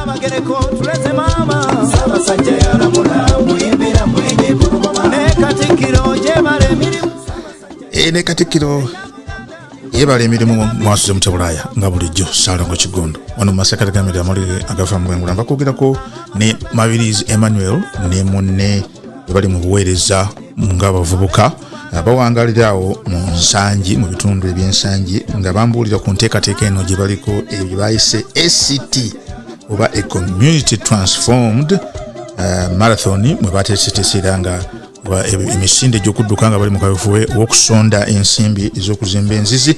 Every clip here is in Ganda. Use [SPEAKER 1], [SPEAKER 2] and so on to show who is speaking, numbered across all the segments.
[SPEAKER 1] Saabagereko tuleze maama. Ssaabasajja yalamula muyimbira mwenye kulugoma ne Katikkiro gyebala emirimu.
[SPEAKER 2] Ne Katikkiro yebala emirimu. Mwasuze mutya Bulaaya? Nga bulijjo, Saalongo Kigondo wano mu masekati gamire amawulire agafa mu bwengula. Mbakwogerako ne Mabirizi Emmanuel ne munne bwe bali mu buweereza ng'abavubuka bawangalira awo mu Nsangi, mu bitundu eby'Ensangi, nga bambuulira ku nteekateeka eno gye baliko, eyo gye bayise ACT oba a Community Transformed Marathon, mwe bateeseteese era nga emisinde egy'okudduka nga bali mu kaweefube w'okusonda ensimbi ez'okuzimba enzizi,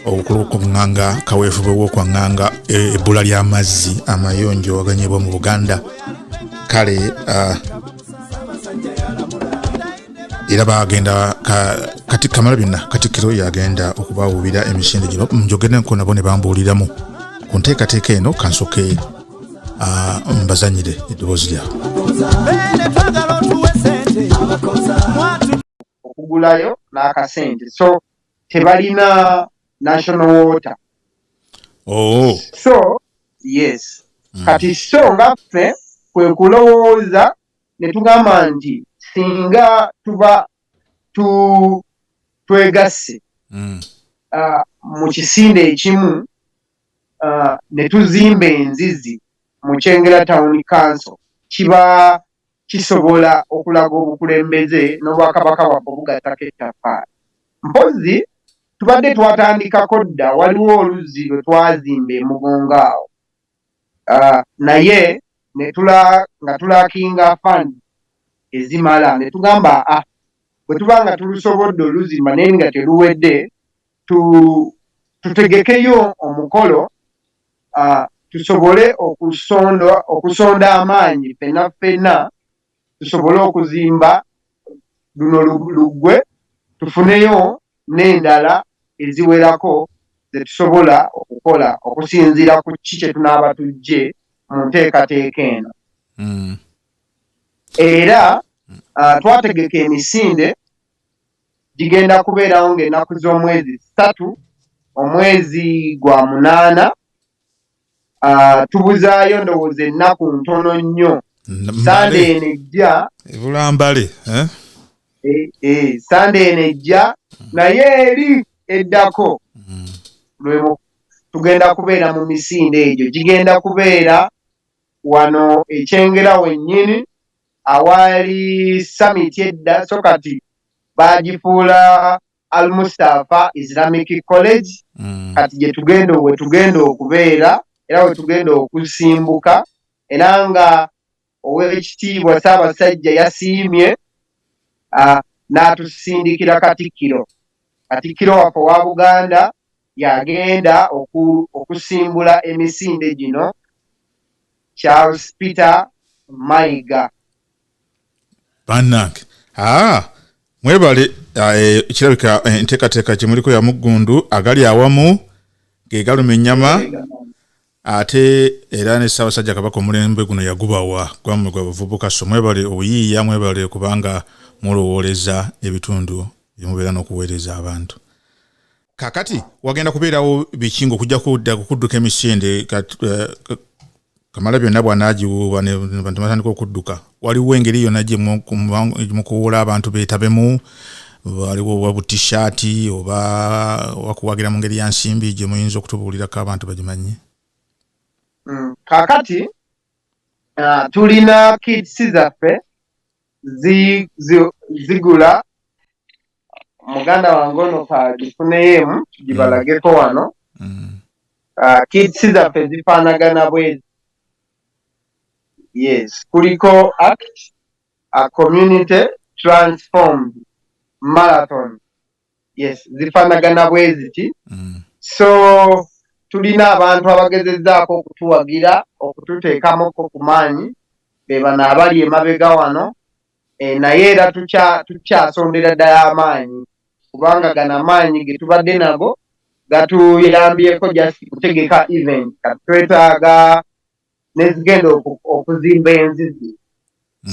[SPEAKER 2] okuŋŋanga kaweefube w'okwaŋŋanga ebbula ly'amazzi amayonjo aganyebwa mu Buganda. Kale era bagenda kati kamala byonna, Katikkiro yagenda okubawuubira emisinde gino. Njogerenko nabo ne bambuuliramu ku nteekateeka eno. Kansoke mbazanyire eddoboozi lyabwe.
[SPEAKER 1] Bene twagala otuwe sente mwatu.
[SPEAKER 3] Okugulayo n'akasente, so tebalina national water. So yes, kati so nga ffe kwe kulowooza ne tugamba nti singa tuba twegasse mu kisinde ekimu, ne tuzimba enzizi mu Kyengera Town Council, kiba kisobola okulaga obukulembeze n'obwakabaka bwaffe obugattako ettaffaali. Mpozzi tubadde twatandikako dda, waliwo oluzzi lwe twazimba emugongo awo, naye ne tula nga tulackinga fund ezimala, ne tugamba, ah, bwe tuba nga tulusobodde oluzimba naye nga teruwedde, tutegekeyo omukolo, tusobole okusonda amaanyi ffenna ffenna, tusobole okuzimba luno luggwe, tufuneyo n'endala eziwerako ze tusobola okukola okusinziira ku ki kye tunaaba tujje mu nteekateeka eno. Era twategeka emisinde gigenda kubeerawo ng'ennaku z'omwezi 3, omwezi gwa 8. Tubuzaayo ndowooza ennaku ntono nnyo. Sande eno ejja.
[SPEAKER 2] Ebulambale, eh?
[SPEAKER 3] Sande eno ejja, naye eri eddako tugenda kubeera mu misinde egyo, gigenda kubeera wano Ekyengera wennyini awaali Summit edda, so kati bagifuula Al Mustafa Islamic College. Kati gye tugenda, we tugenda okubeera era we tugenda okusimbuka, era nga Oweekitiibwa Ssaabasajja yasiimye n'atusindikira Katikkiro. Katikkiro waffe owa Buganda yagenda okusimbula emisinde gino, Charles Peter Mayiga.
[SPEAKER 2] Bannange, mwebale. Kirabika enteekateeka gye ya muggundu, agali awamu ge galuma ennyama. Ate era ne Ssaabasajja Kabaka omulembe guno yagubawa gwammwe gwa bavubuka, so mwebale obuyiiya, mwebale kubanga mulowooleza ebitundu byemubeera n'okuweereza abantu. Kakati wagenda kubeerawo biki ng'okujja kudda kudduka emisinde? Kamala byonna bw'anaagiwuuba ne bantu batandika okudduka, waliwo engeri yonna gye mukuwuula abantu beetabemu? Waliwo oba butishaati oba wakuwagira mu ngeri ya nsimbi gye muyinza okutubuulirako abantu bagimanye?
[SPEAKER 3] Kaakati tulina kits zaffe zigula. Muganda wange ono kagifuneyo emu tugibalageko wano. Kits zaffe zifaanagana bwezi. Yes, kuliko ACT, a Community Transformed Marathon. Yes, zifaanagana bwe ziti. So tulina abantu abagezezzaako okutuwagira, okututeekamuko ku maanyi, be bano abali emabega wano. Naye era tukyasondera ddala amaanyi, kubanga gano amaanyi ge tubadde nago gatuyambyeko just kutegeka event. Kati twetaaga nezigenda okuzimba enzizi.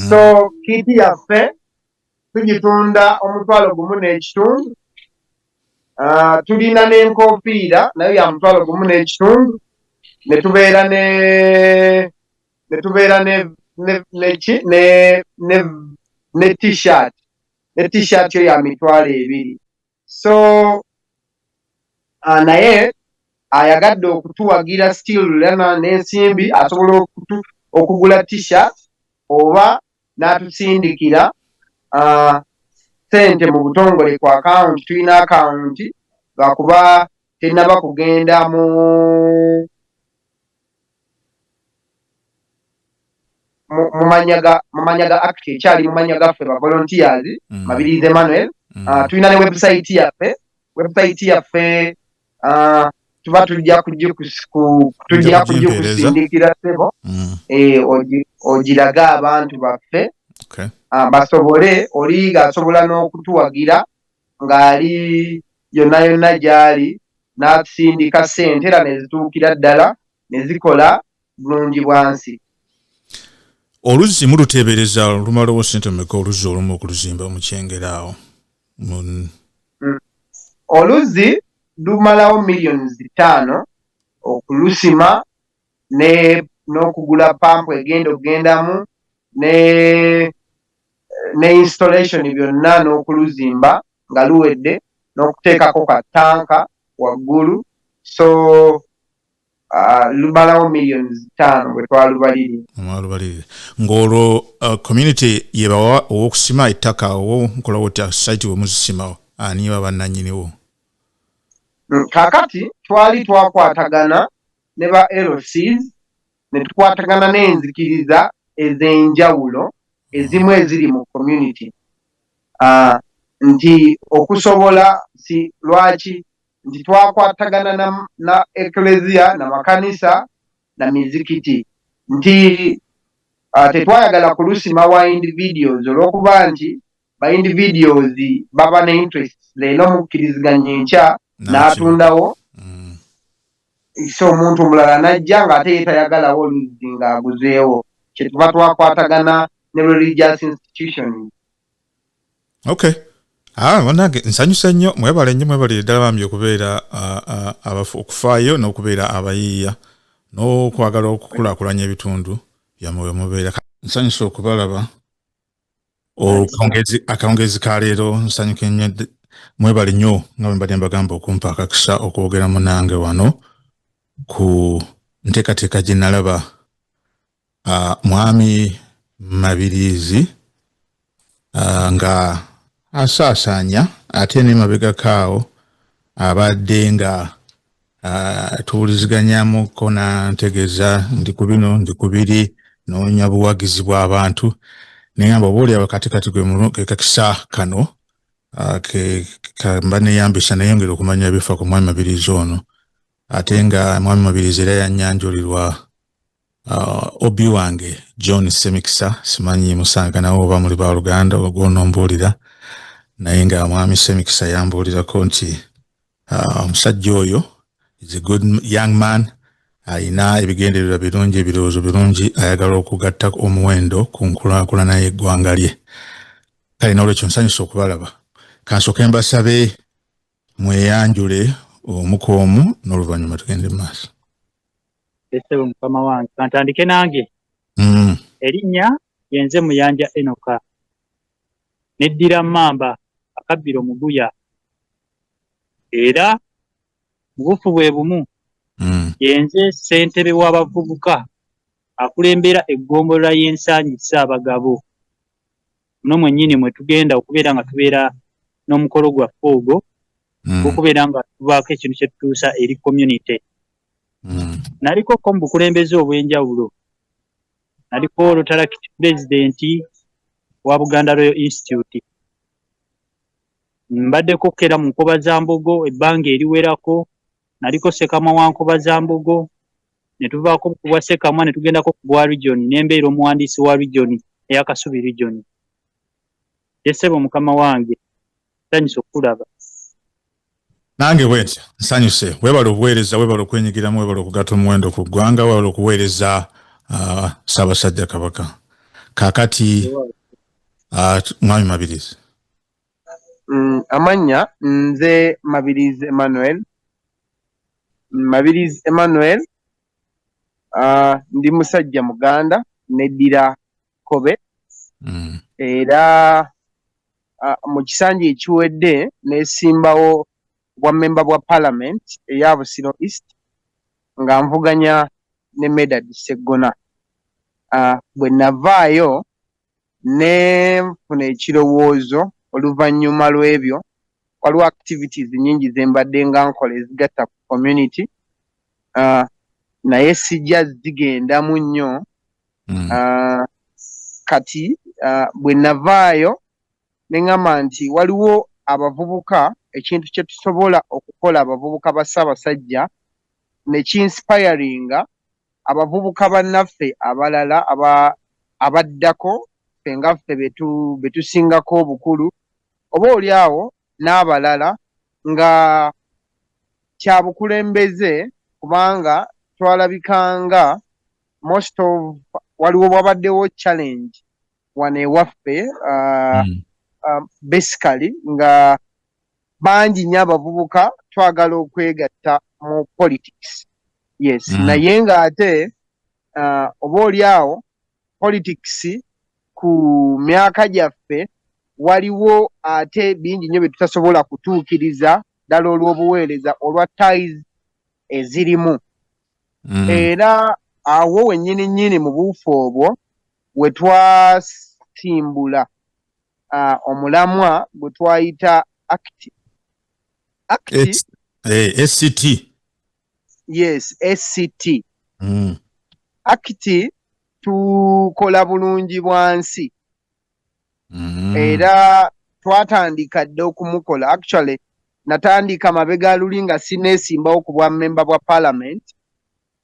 [SPEAKER 3] So kit yaffe tugitunda 1500. Tulina n'enkofiira, nayo ya 1500. Ne tubeera ne ne tubeera ne ne ne ki ne ne ne T-shirt, ne T-shirt yo ya 20,000. So naye ayagadde okutuwagira still n'ensimbi, asobola okugula T-shirt oba n'atusindikira sente mu butongole ku akawunti. Tulina akawunti, lwakuba tennaba kugenda mu manya ga act, ekyali mu manya gaffe ba volunteers. Mabirizi Emmanuel. Tulina ne website yaffe. Website yaffe tuba tujja kugikusindikira, ssebo. Ogirage abantu baffe basobole oli ng'asobola n'okutuwagira ng'ali yonna yonna gy'ali, n'atusindika ssente era ne zituukira ddala ne zikola bulungi bwansi.
[SPEAKER 2] Oluzzi muluteebereza lumalawo ssente meka, oluzzi olumu okuluzimba mu Kyengera awo?
[SPEAKER 3] Oluzzi lumalawo miliyoni 5 okulusima ne n'okugula pampu egenda okugendamu ne installation byonna, n'okuluzimba nga luwedde, n'okuteekako ka tanka waggulu. So lumalawo miliyoni 5 bwe twalubalirira.
[SPEAKER 2] Mwalubalirira ng'olwo community yebawa ow'okusima ettaka, owo nkolawo otya site we muzisimawo? Ani baba nanyiniwo?
[SPEAKER 3] Kaakati twali twakwatagana ne ba LCs, ne tukwatagana n'enzikiriza ez'enjawulo ezimu eziri mu community, nti okusobola si lwaki nti twakwatagana na eklezia na makanisa na mizikiti, nti tetwayagala kulusima wa individuals, olw'okuba nti ba individuals baba ne interest. Leero mukkiriziganya, enkya n'atundawo. So omuntu omulala n'ajja ng'ate ye tayagalawo oluzzi ng'aguzeewo. Kyetuba twakwatagana ne religious institutions.
[SPEAKER 2] Okay. Ah, bannange, nsanyuse nnyo. Mwebale nnyo, mwebalire ddala bambi okubeera okufaayo n'okubeera abayiiya n'okwagala okukulaakulanya ebitundu byammwe we mubeera. Nsanyuse okubalaba akawungeezi ka leero. Nsanyuka nnyo. Mwebale nnyo nga bwe mbadde mbagamba okumpa akakisa okwogeramu nange wano ku nteekateeka gye nalaba Mwami Mabiriizi nga asaasaanya, ate nemabegako awo abadde nga tuwuliziganyamuko nantegeeza ndi ku bino, ndi ku biri, noonya buwagizi bw'abantu. Nengamba oba oliawo kati kati ke kakisa kano ke mba neyambisa neyongera okumanya ebifa ku Mwami Mabiriizi ono. Ate nga Mwami Mabiriizi era yanyanjulirwa obi wange John Semikisa. Simanyi musanga nawe oba muli baluganda, ogwonombuulira. Naye nga Mwami Semikisa yambuulirako nti omusajja oyo is a good young man, ayina ebigendererwa birungi, ebirowoozo birungi, ayagala okugatta omuwendo ku nkulaakulana y'eggwanga lye. Kale n'olwekyo nsanyusa okubalaba. Kansooke mbasabe mweyanjule omu ku omu, n'oluvannyuma tugende mu maaso.
[SPEAKER 4] Ssebo mukama wange, kantandike nange. Erinnya yenze Muyanja Enoka, neddira Mmamba, akabbiro Muguya. Era mu bufu bwe bumu yenze ssentebe w'abavubuka akulembera eggombolola y'Ensangi Ssaabagabo. Muno mwennyini mwe tugenda okubeera nga tubeera n'omukolo gwaffe ogwo ogw'okubeera nga tubaako ekintu kye tutuusa eri community. Naliko ko mu bukulembeze obw'enjawulo. Naliko Rotaract president wa Buganda Royal Institute. Mbaddeko era mu Nkobazambogo ebbanga eriwerako. Naliko Ssekamwa wa Nkobazambogo, ne tuvaako ku bwa Ssekamwa ne tugendako ku bwa region, ne mbeera omuwandiisi wa region eya Kasubi region. Ye ssebo mukama wange, nsanyuse okukulaba.
[SPEAKER 2] Nange bwentyo nsanyuse. Weebale obuweereza, weebale okwenyigiramu, weebale okugatta omuwendo ku ggwanga, weebale okuweereza Ssaabasajja Kabaka. Kaakati Mwami Mabirizi.
[SPEAKER 3] Amannya nze Mabirizi Emmanuel. Mabirizi Emmanuel. Ndi musajja Muganda, neddira Kobe. Era mu kisanja ekiwedde nesimbawo bwa memba bwa parliament eya Busiro East nga nvuganya ne Medard Seggona. Bwe navaayo ne nfuna ekirowoozo oluvannyuma lw'ebyo, waliwo activities nnyingi ze mbadde nga nkola ezigatta ku community, naye sijja zigendamu nnyo. Kati bwe navaayo ne ŋŋamba nti waliwo abavubuka, ekintu kye tusobola okukola abavubuka ba Ssaabasajja ne kinspiringa abavubuka bannaffe abalala abaddako ffe nga ffe be tusingako obukulu, oba oli awo n'abalala nga kya bukulembeze, kubanga twalabikanga most of waliwo wabaddewo challenge wano ewaffe, basically nga bangi nnyo abavubuka twagala okwegatta mu politics, yes, naye ng'ate oba oli awo politics ku myaka gyaffe waliwo ate bingi nnyo bye tutasobola kutuukiriza ddala olw'obuweereza, olwa ties ezirimu. Era awo wennyini nnyini mu buufu obwo we twasimbula omulamwa gwe twayita ACT. ACT.
[SPEAKER 2] SCT.
[SPEAKER 3] Yes, SCT. ACT, tukola bulungi bwansi. Era twatandika dda okumukola. Actually natandika mabega luli nga sineesimbawo ku bwa memba bwa parliament,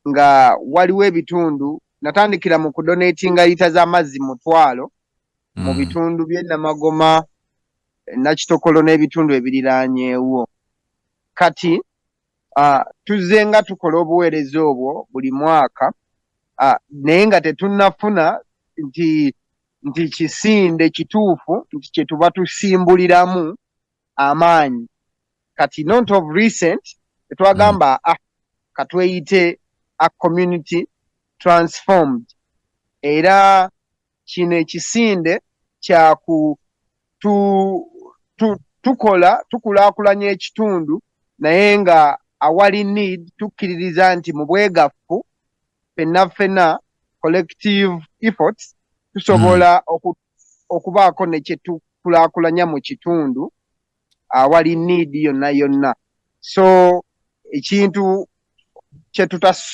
[SPEAKER 3] nga waliwo ebitundu natandikira mu kudonatinga lita z'amazzi 1000 mu bitundu by'e Namagoma, Nakitokolo n'ebitundu ebiriraanyeewo. Kati tuzze nga tukola obuweereza obwo buli mwaka, naye nga tetunnafuna nti kisinde kituufu nti kye tuba tusimbuliramu amaanyi. Kati not of recent tetwagamba, katweyite a community transformed. Era kino ekisinde kyaku tu, tu, tukola tukulaakulanya ekitundu, naye nga awali need tukkiririza nti mu bwegaffu ffenna ffenna, collective efforts, tusobola okubaako ne kye tukulaakulanya mu kitundu awali need yonna yonna. So ekintu kye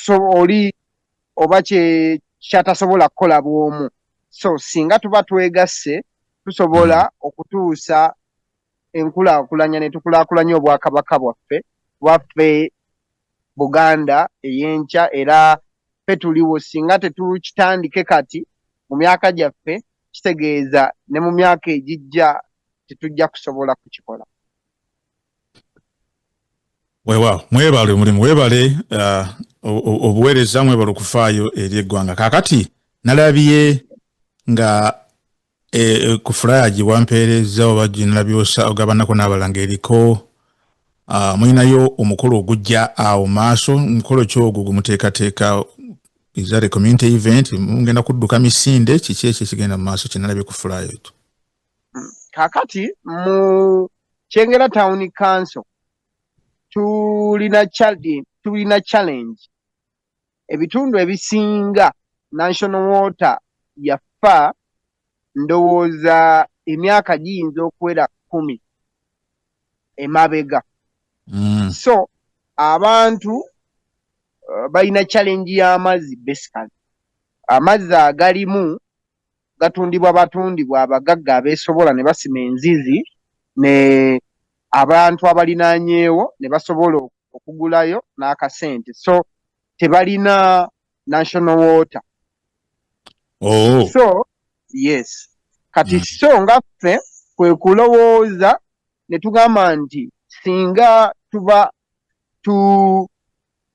[SPEAKER 3] oli oba kye kyatasobola kukola bw'omu, so singa tuba twegasse tusobola okutuusa enkulaakulanya ne tukulaakulanya obwakabaka bwaffe bwaffe Buganda ey'enkya. Era ffe tuliwo, singa tetukitandike kati mu myaka gyaffe, kitegeeza ne mu myaka egijja tetujja kusobola kukikola.
[SPEAKER 2] Weewaawo, mwebale omulimu, weebale obuweereza, mwebale okufaayo eri eggwanga. Kaakati nalabye nga ku flyer gye wampeereza oba gye nalabye ogabanako n'abalala ng'eriko, mulinayo omukolo ogujja awo maaso. Mukolo ki ogwo gwe muteekateeka? Is that a community event? Mugenda kudduka misinde? Kiki ekyo ekigenda mu maaso kye nalabye ku flyer ekyo?
[SPEAKER 3] Kaakati mu Kyengera Town Council tulina challenge. Ebitundu ebisinga national water yafa, ndowooza emyaka giyinza okuwera 10 emabega. So abantu balina challenge y'amazzi. Basically amazzi agalimu gatundibwa batundibwa abagagga abeesobola ne basima enzizi, ne abantu abalinaanyeewo ne basobola okugulayo n'akasente, so tebalina national water. So yes, kati so nga ffe kwe kulowooza ne tugamba nti singa tuba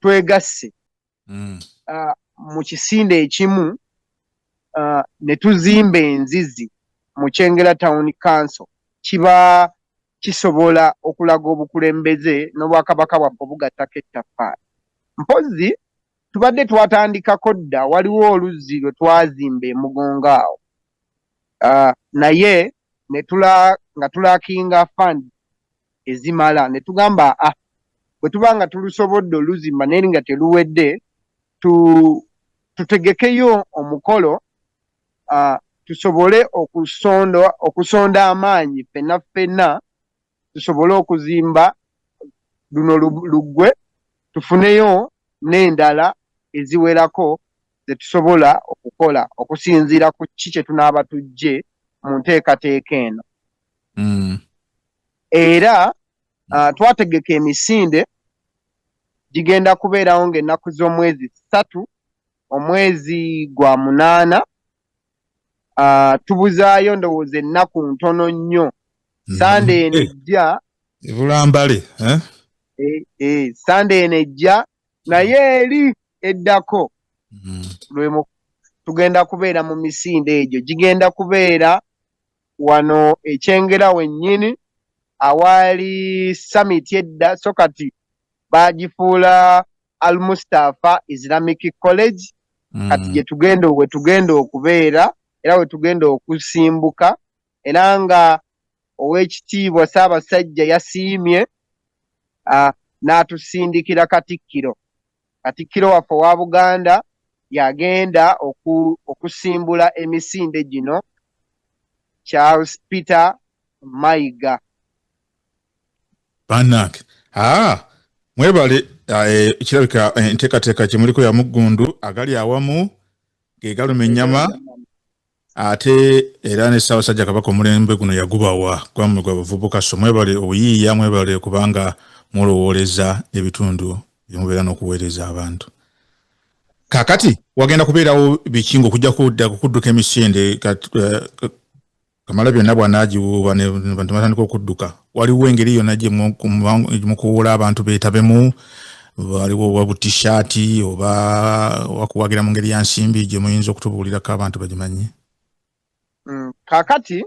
[SPEAKER 3] twegasse mu kisinde ekimu, ne tuzimba enzizi mu Kyengera Town Council, kiba kisobola okulaga obukulembeze n'obwakabaka bwaffe obugattako ettaffaali. Mpozzi Tubadde twatandikako dda, waliwo oluzzi lwe twazimba emugongo awo, naye nga tulackinga fund ezimala, ne tugamba, ah, bwe tuba nga tulusobodde oluzimba naye nga teluwedde, tutegekeyo omukolo, tusobole okusonda amaanyi ffenna ffenna, tusobole okuzimba luno luggwe, tufuneyo n'endala eziwerako ze tusobola okukola okusinziira ku ki kye tunaaba tujje mu nteekateeka eno. Era twategeka emisinde gigenda kubeerawo ng'ennaku z'omwezi 3, omwezi gwa 8. Tubuzaayo ndowooza ennaku ntono nnyo. Sande eno ejja.
[SPEAKER 2] Ebulambale, eh?
[SPEAKER 3] Sande eno ejja, naye eri eddako tugenda kubeera mu misinde egyo. Gigenda kubeera wano ekyengera wennyini awaali Summit edda, so kati bagifuula Al Mustafa Islamic College. Kati gye tugenda, we tugenda okubeera era we tugenda okusimbuka, era nga Oweekitiibwa Ssaabasajja yasiimye n'atusindikira Katikkiro. Katikkiro waffe owa Buganda yagenda okusimbula emisinde gino, Charles Peter Mayiga.
[SPEAKER 2] Bannange, aa, mwebale. Kirabika enteekateeka gye muliko ya muggundu, agali awamu ge galuma ennyama, ate era ne Ssaabasajja Kabaka omulembe guno yagubawa gwammwe gwa bavubuka. So mwebale obuyiiya, mwebale kubanga mulowooleza ebitundu byemubeera n'okuweereza abantu. Kaakati wagenda kubeerawo biki ng'okujja kudduka emisinde? Kamala byonna bw'anaagiwuuba ne bantu batandika okudduka, waliwo engeri yonna gye mukuwuula abantu beetabemu? Waliwo oba butishaati oba wakuwagira mu ngeri ya nsimbi gye muyinza okutubuulirako abantu bagimanye?
[SPEAKER 3] Kaakati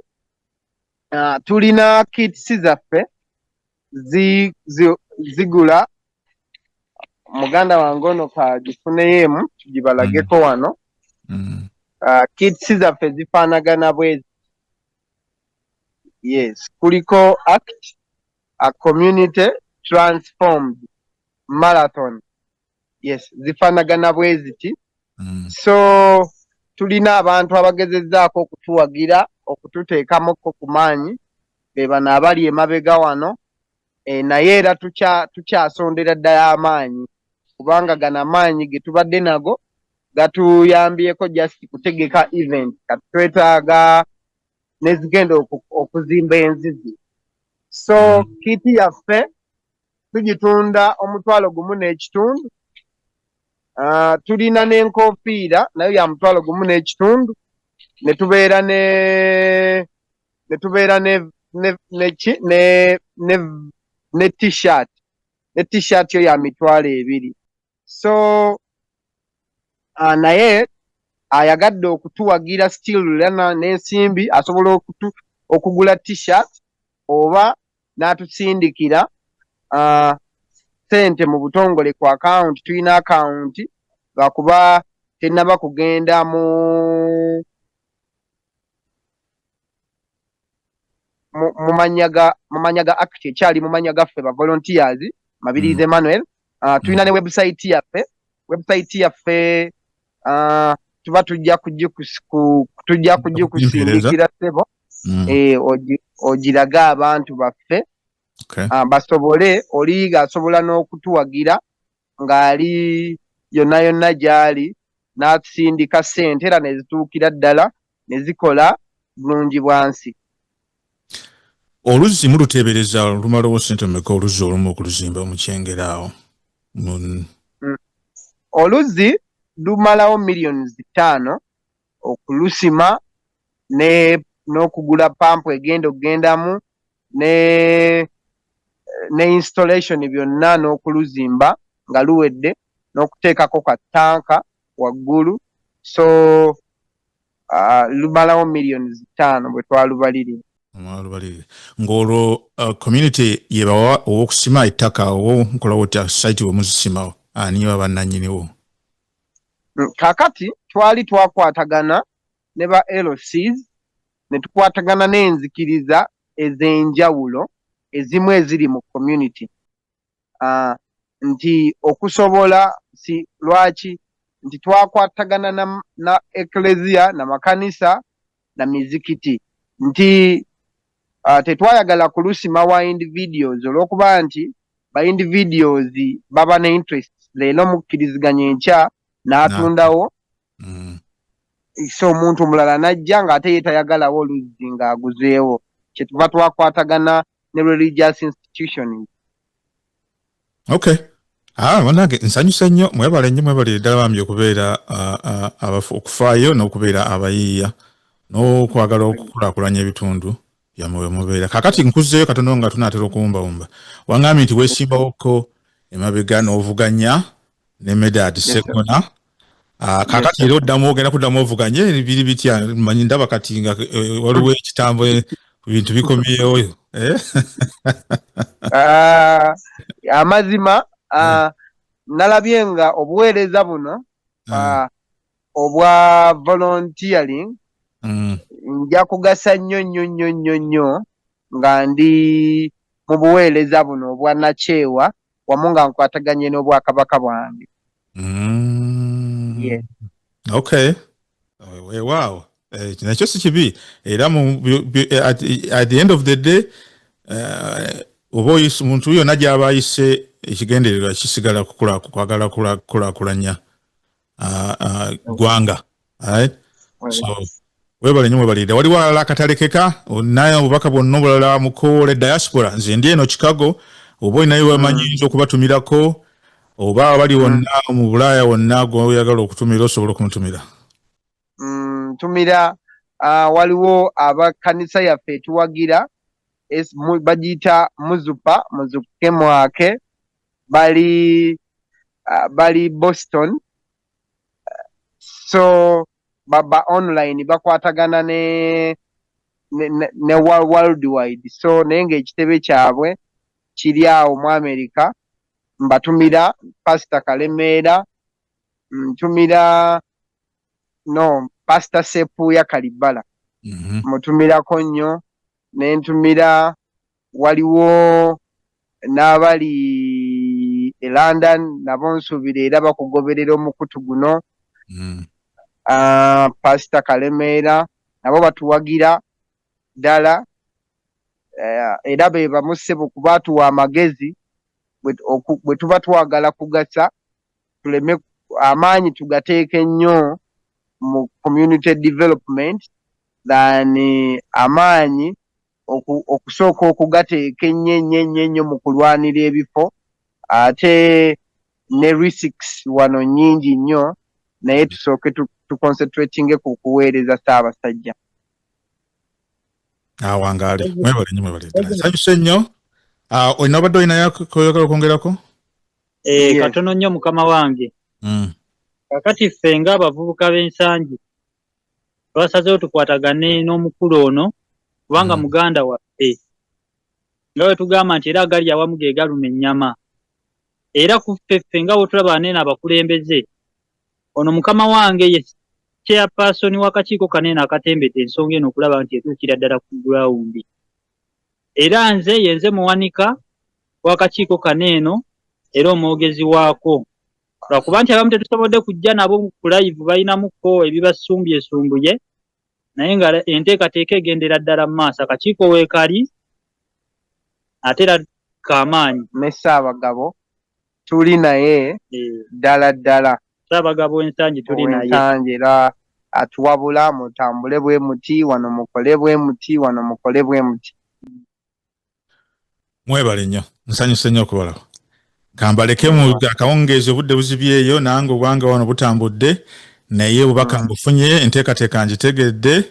[SPEAKER 3] tulina kits zaffe zigula. Muganda wange ono kagifuneyo emu tugibalageko wano. Kits zaffe zifaanagana bwezi. Yes, kuliko ACT, a Community Transformed Marathon. Yes, zifaanagana bwe ziti. So tulina abantu abagezezzaako okutuwagira, okututeekamukko ku maanyi, be bano abali emabega wano. Naye era tukyasondera ddala amaanyi, kubanga gano amaanyi ge tubadde nago gatuyambyeko just kutegeka event. Kati twetaaga nezigenda okuzimba enzizi. So kit yaffe tugitunda 1500. Tulina n'enkofiira, nayo ya 1500, ne tubeera ne ki ne T-shirt, ne T-shirt yo ya 2000. So naye ayagadde okutuwagira still era n'ensimbi, asobola okugula T-shirt oba n'atusindikira sente mu butongole ku akawunti. Tulina akawunti, lwakuba tennaba kugenda mu manya ga ACT, ekyali mu manya gaffe ba volunteers, Mabirizi Emmanuel. Tulina ne website yaffe. Website yaffe tuba tujja kugikusindikira, ssebo, ogirage abantu baffe, basobole oli asobola n'okutuwagira ng'ali yonna yonna gy'ali, n'asindika ssente era ne zituukira ddala ne zikola bulungi bwansi.
[SPEAKER 2] Oluzzi muluteebereza lumalawo ssente mmeka, oluzzi olumu okuluzimba mu Kyengera awo?
[SPEAKER 3] Oluzzi lumalawo miliyoni 5 okulusima ne n'okugula pampu egenda okugendamu ne installation byonna, n'okuluzimba nga luwedde, n'okuteekako ka tanka waggulu. So lumalawo miliyoni 5 bwe twalubalirira.
[SPEAKER 2] Mwalubalirira ng'olwo community yebawa ow'okusima ettaka, oba nkolawo otya site we muzisimawo? Ani baba nanyiniwo?
[SPEAKER 3] Kakati twali twakwatagana ne ba LCs ne tukwatagana n'enzikiriza ez'enjawulo ezimu eziri mu community nti okusobola si lwaki nti twakwatagana na eklezia na makanisa na mizikiti nti tetwayagala kulusima wa individuals olw'okuba nti ba individuals baba ne interest leero mukkiriziganya enkya n'atundawo so omuntu omulala n'ajja ng'ate ye tayagalawo oluzzi ng'aguzeewo. Kyetuva twakwatagana ne religious institutions.
[SPEAKER 2] Okay. Ah, banange nsanyuse nnyo, mwebale nnyo, mwebalire ddala bambi okubeera okufaayo n'okubeera abayiiya n'okwagala okukulaakulanya ebitundu byammwe we mubeera. Kaakati nkuzzeeyo katono nga tunaatera okuwumbawumba. Wangambye nti weesimbawoko emabega n'ovuganya ne Medard Sseggona. Kaakati era oddamu ogenda kuddamu ovuganye, biri bitya? Manyi ndaba kati nga waliwo ekitambo, ebintu bikomyewo, eh?
[SPEAKER 3] Amazima nalabye nga obuweereza buno obwa volunteering nja kugasa nnyo nnyo nnyo nnyo nnyo nga ndi mu buweereza buno obwa nakyewa wamu nga nkwataganye n'obwakabaka bwange. Yeah.
[SPEAKER 2] Okay, weewaawo, nakyo si kibi era at the end of the day oba oyise omuntu yonna gy'aba ayise, ekigendererwa kisigala kwagala kukulaakulanya ggwanga. Alright? So webale nnyo, mwebalire. Waliwo alala akatalekeka naye obubaka bwonna obulala mukoole diaspora. Nze ndi eno Chicago, oba olinayo bamanyi oyinza okubatumirako, oba abali wonna mu Bulaaya wonna gweoyagala okutumira osobola okumutumira.
[SPEAKER 3] Ntumira waliwo abakanisa yaffe etuwagira, bagiyita Muzupa Muzuke Mwake, bali Boston, so baba online bakwatagana ne worldwide, so naye ng'ekitebe kyabwe kiri awo mu America. Mbatumira Pasita Kalemeera, ntumira no Pasita Sepuuya Kalibbala, mutumirako nnyo, nentumira waliwo n'abali e London, nabo nsuubira era bakugoberera omukutu guno. Pasita Kalemeera nabo batuwagira ddala, era be bamu ssebo kuba tuwa amagezi bwe tuba twagala kugasa, tuleme amaanyi tugateeke nnyo mu community development than amaanyi okusooka okugateeka ennyo ennyo ennyo ennyo mu kulwanira ebifo, ate ne risks wano nnyingi nnyo, naye tusooke tuconcentratinge ku kuweereza Ssaabasajja.
[SPEAKER 2] Awangaale, mwebale nnyo, mwebale ddala, nsanyuse nnyo. Ah, olina obadde olinayo koyagala okwongerako?
[SPEAKER 4] Eh, katono nnyo mukama wange. Kakati ffe ng'abavubuka b'Ensangi twasazeewo tukwatagane n'omukulu ono kubanga muganda waffe, nga bwe tugamba nti era agali awamu ge galuma ennyama. Era ku ffe ffe nga bwe tulaba neeno abakulembeze, ono mukama wange ye chairperson w'akakiiko kaneeno akatembedde ensonga eno okulaba nti etuukira ddala ku ground. Era nze yenze muwanika w'akakiiko kaneeno era omwogezi waako, lwakuba nti abamu tetusobodde kujja nabo ku live, balinamuko ebibasumbyesumbuye, naye nga enteekateeka egendera ddala mu maaso. Akakiiko weekali ate era kamaanyi.
[SPEAKER 3] Ne Ssaabagabo tuli naye ddala ddala.
[SPEAKER 4] Ssaabagabo Ensangi tuli naye.
[SPEAKER 3] Ensangi era atuwabula, mutambule bwe muti wano, mukole bwe muti wano, mukole bwe muti.
[SPEAKER 2] Mwebale nnyo, nsanyuse nnyo okubalaba. Kambaleke mu akawungeezi, obudde buzibyeyo, nange obwange wano butambudde, naye obubaka mbufunye, enteekateeka ngitegedde.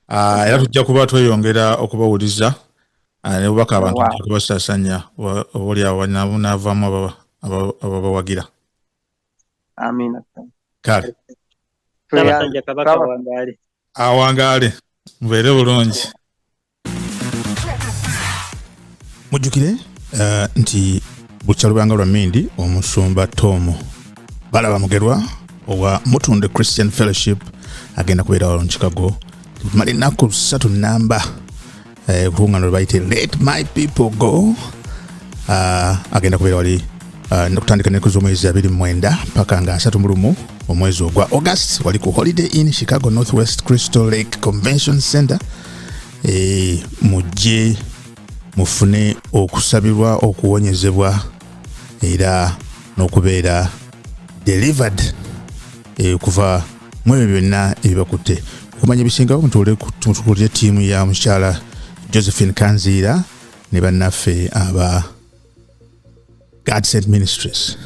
[SPEAKER 2] Ah, era tujja kuba tweyongera okubawuliza. Ah, ne bubaka abantu tujja kubasaasanya, oba oli awo naavaamu ababawagira.
[SPEAKER 3] Amina.
[SPEAKER 2] Kale.
[SPEAKER 4] Ssaabasajja Kabaka wangaale.
[SPEAKER 2] Awangaale, mubeere bulungi. Mujjukire nti bukya lubanga lwa mmindi, omusumba Tom Balaba Mugerwa. Owa Mutundwe Christian Fellowship agenda kubeera wano mu Chicago tumala ennaku 3 namba olukuŋŋaana lwe bayite Let My People Go. Agenda kubeera wali okutandika n'ennaku z'omwezi 29 paka nga 31 omwezi ogwa August, wali ku Holiday Inn Chicago Northwest Crystal Lake Convention Center. Mujje mufune okusabirwa, okuwonyezebwa era n'okubeera delivered okuva mu ebyo byonna ebibakutte. Okumanya ebisingawo, mutuulire ttiimu ya mukyala Josephine Kanziira ne bannaffe aba God Sent Ministries.